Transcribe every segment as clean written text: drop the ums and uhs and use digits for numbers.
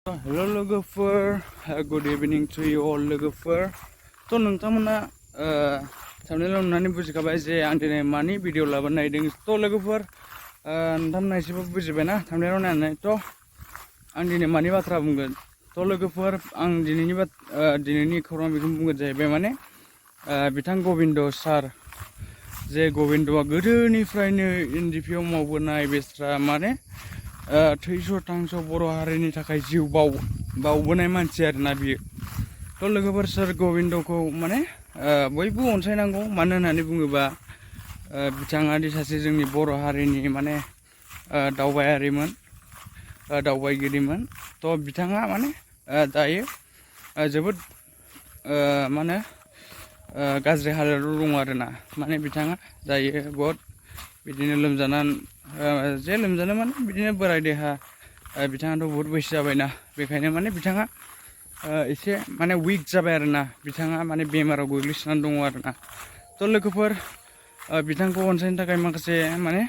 Hello logofer, good evening to you all logofer. To nोंथांमोना thumbnail नुनानै बुजिखाबाय जे आं दिनै मानि भिडिअ लाबोनो नागिरदों। To लोगोफोर नोंथांमोना एसेबो बुजिबायना thumbnail नायनानै to आं दिनै मानि बाथ्रा बुंगोन। To लोगोफोर आं दिनैनि खौरां बेखौ बुंगोन जाहैबाय माने बिथां गोबिन्द सार जे गोबिन्दआ गोदोनिफ्रायनो एनडिपिआव मावबोनाय बेस्रा माने थैस' थांस' बर' हारिनि थाखाय जिउ बावबोनाय मानसि आरोना बियो। तो लोगोफोर सोर गोबिन्दखौ माने बयबो अनसायनांगौ मानो होननानै बुङोबा बिथाङा दि सासे जोंनि बर' हारिनि माने दावबायगिरिमोन। तो बिथाङा माने दायो जोबोद माने गाज्रि हालोदाव दङ आरोना। माने बिथाङा दायो बहुत बिदिनो लोमजानाय माने बिदिनो बोराय देहा बिथाङाथ' बहुत बैसो जाबायना बेखायनो माने बिथाङा एसे माने उइक जाबाय आरोना। बिथाङा माने बेमाराव गोग्लैसोनानै दङ आरोना। तो लोगोफोर बिथांखौ अनसायनो थाखाय माखासे माने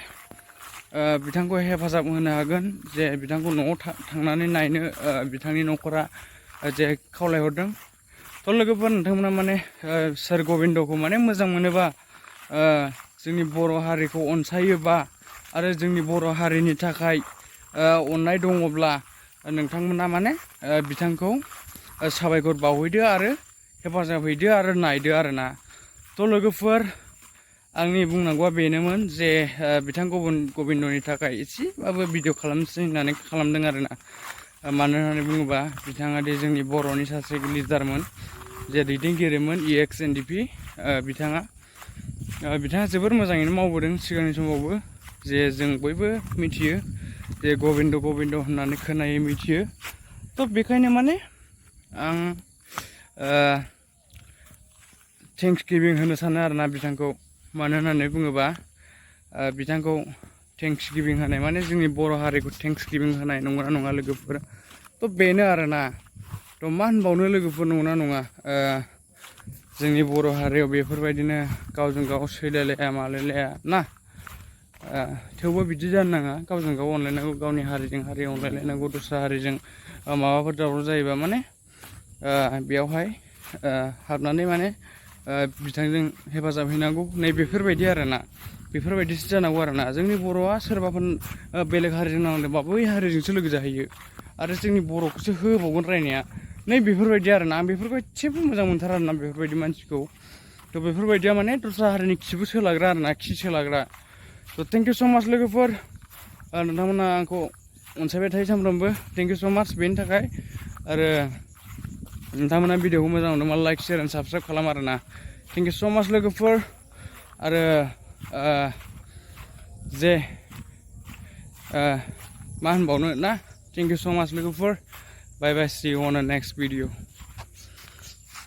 बिथांखौ हेफाजाब होनो हागोन जे बिथांखौ न'आव थांनानै नायनो बिथांनि न'खरा जे खावलायहरदों। तो लोगोफोर नोंथांमोना माने सोर गोबिन्दखौ माने मोजां मोनोबा जोंनि बर' हारिखौ अनसायोबा आरो जोंनि बर' हारिनि थाखाय अननाय दङब्ला नोंथांमोना माने बिथांखौ साबायखर बावहैदो आरो हेफाजाब हैदो आरो नायदो आरोना। तो लोगोफोर आंनि बुंनांगौआ बेनोमोन जे बिथां गोबिन्दनि थाखाय एसेबाबो भिडिअ खालामनोसै होननानै खालामदों आरोना। मानो होननानै बुङोबा बिथाङा दि जोंनि बर'नि सासे लिडारमोन जे दैदेनगिरिमोन EX NDP बिथाङा जोबोर मोजाङैनो मावबोदों सिगांनि समावबो जे जों बयबो मिथियो जे गोबिन्द होननानै खोनायो मिथियो। तो बेखायनो माने आं थेंक्स गिभिं होनो सानो आरोना बिथांखौ। मानो होननानै बुङोबा बिथांखौ थेंक्स गिभिं होनाय माने जोंनि बर' हारिखौ थेंक्स गिभिं होनाय नंगौना नङा लोगोफोर? तो बेनो आरोना। तो मा होनबावनो लोगोफोर नंगौना नङा? जोंनि बर' हारियाव बेफोरबायदिनो गावजों गाव सैलायलाया मालायलाया ना। थेवबो बिदि जानो नाङा, गावजों गाव अनलायनांगौ, गावनि हारिजों हारि अनलायलायनांगौ। दस्रा हारिजों माबाफोर दावराव जायोबा माने बेयावहाय हाबनानै माने बिथांजों हेफाजाब हैनांगौ नै बेफोरबायदि आरोना। बेफोरबायदिसो जानांगौ आरोना। जोंनि बर'आ सोरबाफोर बेलेग हारिजों नांदोंबा बै हारिजोंसो लोगो जाहैयो आरो जोंनि बर'खौसो होबावगोन रायनाया नै बेफोरबायदि आरोना। आं बेफोरखौ एसेबो मोजां मोनथारा आरोना बेफोरबायदि मानसिखौ। तो बेफोरबायदिया माने दस्रा हारिनि खिबो सोलाग्रा आरोना, खि सोलाग्रा। तो थेंक इउ स' माच लोगोफोर। नोंथांमोना आंखौ अनसायबाय थायो सानफ्रोमबो। थेंक इउ स' माच बेनि थाखाय। आरो नोंथांमोना भिडिअखौ मोजां मोनदोंबा लाइक शेयार एन्ड साबस्क्राइब खालाम आरोना। थेंक इउ स' माच लोगोफोर। आरो जे मा होनबावनो ना। थेंक इउ स' माच लोगोफोर। बाय बाय, सि U on the next video.